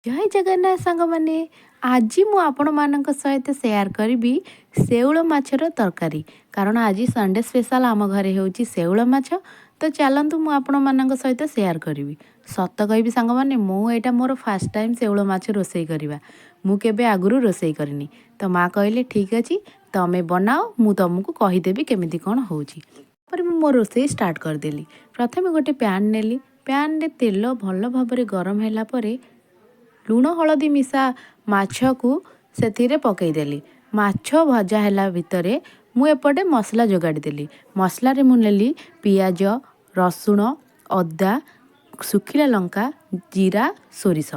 ଜୟ ଜଗନ୍ନାଥ ସାଙ୍ଗମାନେ, ଆଜି ମୁଁ ଆପଣମାନଙ୍କ ସହିତ ସେୟାର କରିବି ଶେଉଳ ମାଛର ତରକାରୀ, କାରଣ ଆଜି ସଣ୍ଡେ ସ୍ପେଶାଲ ଆମ ଘରେ ହେଉଛି ଶେଉଳ ମାଛ। ତ ଚାଲନ୍ତୁ, ମୁଁ ଆପଣମାନଙ୍କ ସହିତ ସେୟାର କରିବି। ସତ କହିବି ସାଙ୍ଗମାନେ, ମୁଁ ଏଇଟା ମୋର ଫାର୍ଷ୍ଟ ଟାଇମ୍ ଶେଉଳ ମାଛ ରୋଷେଇ କରିବା। ମୁଁ କେବେ ଆଗରୁ ରୋଷେଇ କରିନି। ତ ମା କହିଲେ, "ଠିକ୍ ଅଛି, ତମେ ବନାଅ, ମୁଁ ତମକୁ କହିଦେବି କେମିତି କ'ଣ ହେଉଛି।" ତାପରେ ମୁଁ ମୋ ରୋଷେଇ ଷ୍ଟାର୍ଟ କରିଦେଲି। ପ୍ରଥମେ ଗୋଟେ ପ୍ୟାନ୍ ନେଲି। ପ୍ୟାନ୍ରେ ତେଲ ଭଲ ଭାବରେ ଗରମ ହେଲା ପରେ ଲୁଣ ହଳଦୀ ମିଶା ମାଛକୁ ସେଥିରେ ପକାଇଦେଲି। ମାଛ ଭଜା ହେଲା ଭିତରେ ମୁଁ ଏପଟେ ମସଲା ଯୋଗାଡ଼ି ଦେଲି। ମସଲାରେ ମୁଁ ନେଲି ପିଆଜ, ରସୁଣ, ଅଦା, ଶୁଖିଲା ଲଙ୍କା, ଜିରା, ସୋରିଷ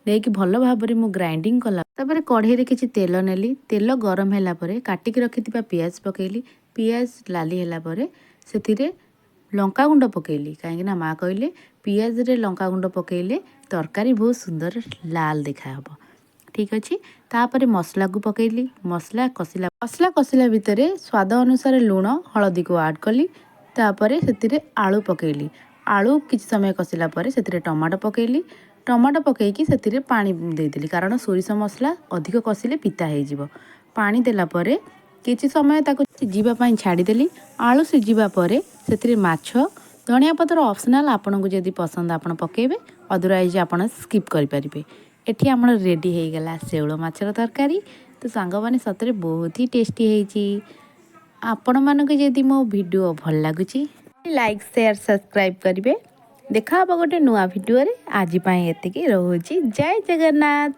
ନେଇକି ଭଲ ଭାବରେ ମୁଁ ଗ୍ରାଇଣ୍ଡିଙ୍ଗ କଲା। ତାପରେ କଢ଼େଇରେ କିଛି ତେଲ ନେଲି। ତେଲ ଗରମ ହେଲା ପରେ କାଟିକି ରଖିଥିବା ପିଆଜ ପକାଇଲି। ପିଆଜ ଲାଲି ହେଲା ପରେ ସେଥିରେ ଲଙ୍କାଗୁଣ୍ଡ ପକାଇଲି, କାହିଁକିନା ମା କହିଲେ ପିଆଜରେ ଲଙ୍କାଗୁଣ୍ଡ ପକାଇଲେ ତରକାରୀ ବହୁତ ସୁନ୍ଦର ଲାଲ ଦେଖାହେବ। ଠିକ୍ ଅଛି, ତାପରେ ମସଲାକୁ ପକାଇଲି। ମସଲା କଷିଲା ଭିତରେ ସ୍ୱାଦ ଅନୁସାରେ ଲୁଣ ହଳଦୀକୁ ଆଡ଼୍ କଲି। ତାପରେ ସେଥିରେ ଆଳୁ ପକାଇଲି। ଆଳୁ କିଛି ସମୟ କଷିଲା ପରେ ସେଥିରେ ଟମାଟୋ ପକାଇଲି। ଟମାଟୋ ପକାଇକି ସେଥିରେ ପାଣି ଦେଇଦେଲି, କାରଣ ସୋରିଷ ମସଲା ଅଧିକ କଷିଲେ ପିତା ହେଇଯିବ। ପାଣି ଦେଲା ପରେ କିଛି ସମୟ ତାକୁ ସିଝିବା ପାଇଁ ଛାଡ଼ିଦେଲି। ଆଳୁ ସିଝିବା ପରେ ସେଥିରେ ମାଛ, ଧନିଆ ପତ୍ର ଅପସନାଲ୍, ଆପଣଙ୍କୁ ଯଦି ପସନ୍ଦ ଆପଣ ପକାଇବେ, ଅଦରୱାଇଜ୍ ଆପଣ ସ୍କିପ୍ କରିପାରିବେ। ଏଠି ଆମର ରେଡ଼ି ହେଇଗଲା ଶେଉଳ ମାଛର ତରକାରୀ। ତ ସାଙ୍ଗମାନେ, ସତରେ ବହୁତ ହି ଟେଷ୍ଟି ହେଇଛି। ଆପଣମାନଙ୍କୁ ଯଦି ମୋ ଭିଡ଼ିଓ ଭଲ ଲାଗୁଛି, ଲାଇକ୍, ସେୟାର, ସବସ୍କ୍ରାଇବ୍ କରିବେ। ଦେଖା ହେବ ଗୋଟେ ନୂଆ ଭିଡ଼ିଓରେ। ଆଜି ପାଇଁ ଏତିକି ରହୁଛି। ଜୟ ଜଗନ୍ନାଥ।